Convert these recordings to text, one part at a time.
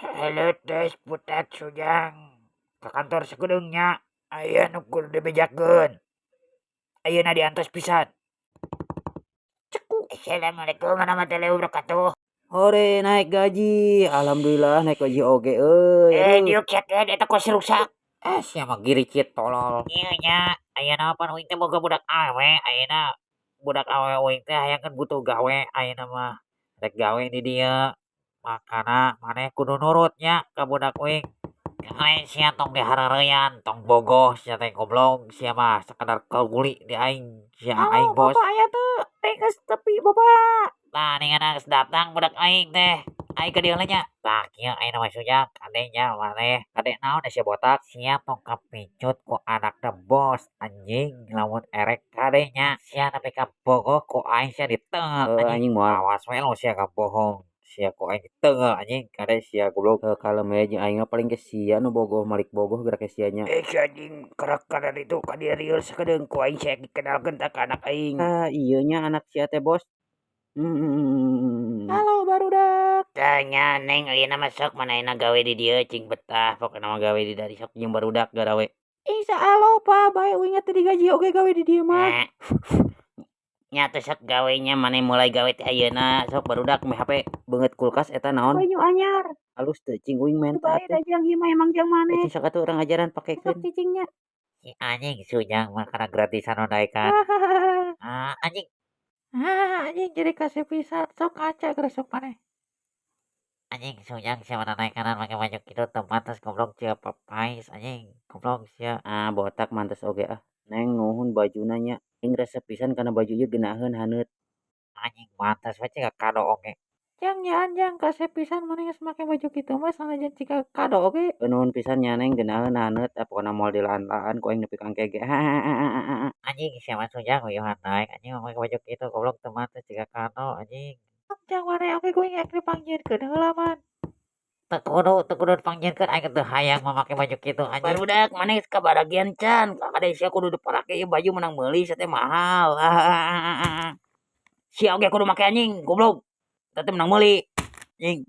Halo, tes budak Sujang. Ke kantor sakedeung nya. Aya nu kudu dibejakeun. Ayeuna diantos pisan. Cekuk. Assalamualaikum warahmatullahi wabarakatuh. Hore, naik gaji. Alhamdulillah naik gaji oge euy. Eh, Aduh. Diuk cakeun eta kos rusak. Eh, sia mah giricit, tolol. Ieu nya, ayeuna pan uing teh boga budak awewe, ayeuna budak awewe uing teh hayangkeun butuh gawe ayeuna mah. Rek gawe di dieu. Makana maneh kudu nurut nya ka budak uing. Lain sia tong dihareureyan, tong bogoh sia teh, goblok sia mah, sakadar kuli di aing sia, aing Halo, bos. Bapak aya teu? Teh geus tepi, Bapak. Tah, ningan geus datang budak aing teh. Aing ka dieu heula nya. Tah, kieu ayeuna mah, Sujang, kade nya maneh. Kade naon sia botak? Sia tong kapicut ku anakna bos, anjing. Lamun erek kade nya sia nepi ka bogoh ku aing sia diteunggeul, Heuh. anjing. Anjing, moal. Awas we lamun sia kabohong. Sia ku aing diteunggeul, anjing, kade sia, goblok. Heuh, kalem we jeung aing mah, paling ge sia nu bogoh, malik bogoh geura ke sia nya. Eh, si anjing kerak kana ditu ka dieu rieu sakedeung ku aing sia dikenalkeun tah ka anak aing. Ah, ieu nya anak sia teh, bos. Halo, barudak. Tah nya, Neng, ayeuna mah sok manehna gawe di dieu cing betah pokona mah gawe di dari sok jeung barudak garawe. Insya Allah, Pak, bae uing teh digaji oge gawe di dieu mah. Nah. Nya teh sok gawe nya, maneh mulai gawe teh ayeuna sok barudak meh HP. Beungeut kulkas eta naon? Baju anyar. Halus teu cing uing menta Bae atuh. Da jang ieu mah emang jang Eh, maneh. cing sok atuh urang ajaran Sok pakekeun. Cicingnya. Si anjing Sujang mah kana gratisan nu daekan. Ah, anjing. Ah, anjing, jadi kasih pisan, sok kaca geura sok maneh. Anjing, Sujang sia mana naek kanan make baju kitu teu pantes, goblok sia, papais, anjing, goblok sia. Ah, botak mantes oge ah. Neng, nuhun bajuna nya. Aing resep pisan kana baju ieu, geunaheun, haneut. Anjing, mantes we ciga kado oge. Jang, nyaan jang, kasep pisan maneh geus make baju kitu mah, sanajan jiga kado oge. Nuhun pisan nya, Neng, geunaheun, haneut. Ah, pokona moal dilaan-laan ku aing nepi ka engke ge. Anjing sia mah, Sujang, uyuhan naek anjing make baju kitu, goblok, teu mantes jiga kado, anjing. Jang maneh oge ku aing dipangjieunkeun heula man. Teu kudu dipangjieunkeun, aing teu hayang make baju kitu, anjing. Barudak maneh geus kabaragian can? Kade sia kudu diparake ieu baju, menang meuli sia teh mahal. Sia oge kudu make, anjing, goblok. Eta teh menang meuli. Anjing.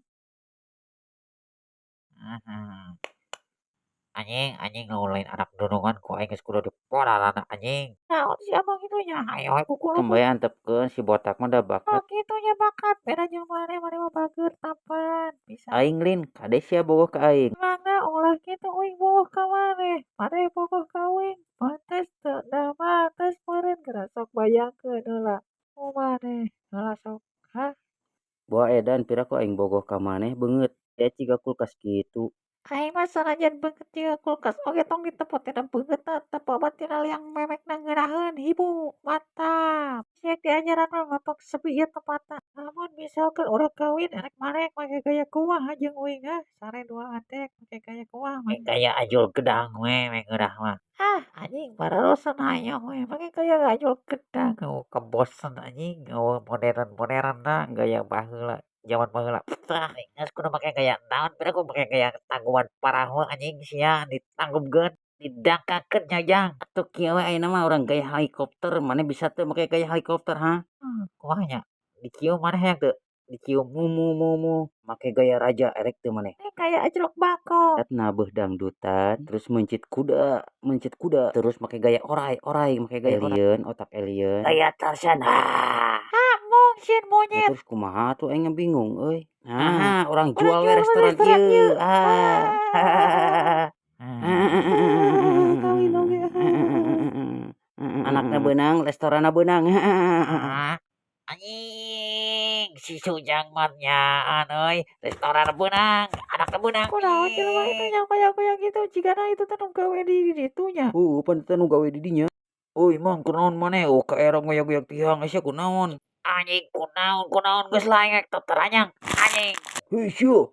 Anjing, anjing, lamun lain anak dundungan ku aing geus kudu dipodaran, anjing. Naon sia mah kitu nya, hayo we kukuluput. Keun bae antepkeun, si botak mah da Oh, bakat. Kitu nya bakat, beda jeung maneh, maneh mah bager tampan bisa. Aing lin, kade sia bogoh ka aing. Mangga ulah kitu, uing bogoh ka maneh, maneh bogoh ka uing, pantes teu? Da pantes meureun, geura sok bayangkeun heula. Ku maneh heula sok, hah? Boa edan, pira ku aing bogoh ka maneh beungeut sia ciga kulkas kitu. Aing mah sanajan beungeut jiga kulkas oge tong ditepo tina beungeutna, tepo mah tina liang memekna ngeunaheun, hibu, mantap. Sia diajaran mah matok sepi ieu tempatna. Lamun misalkan urang kawin erek maneh make gaya kumaha jeung uing, hah? Sare duaan teh make gaya kumaha maneh? Gaya ajul gedang we we ngeunah mah. Ah, anjing, bararosan hayang we make gaya ajul gedang. Oh, kebosen, anjing, oh, modern-modern gaya baheula, jaman baheula. Tah, geus kudu make gaya naon pira ku make gaya tangkuban parahu, anjing, sia ditanggupkeun, didangkakeun nya, Jang. Atuh kieu we ayeuna mah urang gaya helikopter, maneh bisa teu make gaya helikopter, ha? Kumaha nya? Dicium maneh hayang teu? Dicium. Mumu mumu make gaya raja erek teu maneh? Ini kayak ajelok bangkong. Nabuh dangdutan, terus meuncit kuda, meuncit kuda, terus make gaya orai, orai, make gaya alien, otak alien. Gaya Tarzan. Ah. Ah, mungkin Ya, monyet. Terus kumaha tuh, aing bingung euy. Nah, urang jual Urang we jual we restoran restoran ieu. Ieu. Ah. Ah. Kawin oge. Anakna beunang, restoranna beunang. Ah, anjing, si Sujang mah nyaan euy, restoran beunang, anakna beunang. Kunaon jelema itu yang goyang-goyang gitu, jigana itu teh nu gawe di ditu nya. Heuh, pan teh nu gawe di dinya. Euy, Mang, kunaon maneh? Oh, ka era goyang-goyang tiang sia kunaon? Anjing, kunaon kunaon, geus lah aing teteranyang, anjing. Hei sia.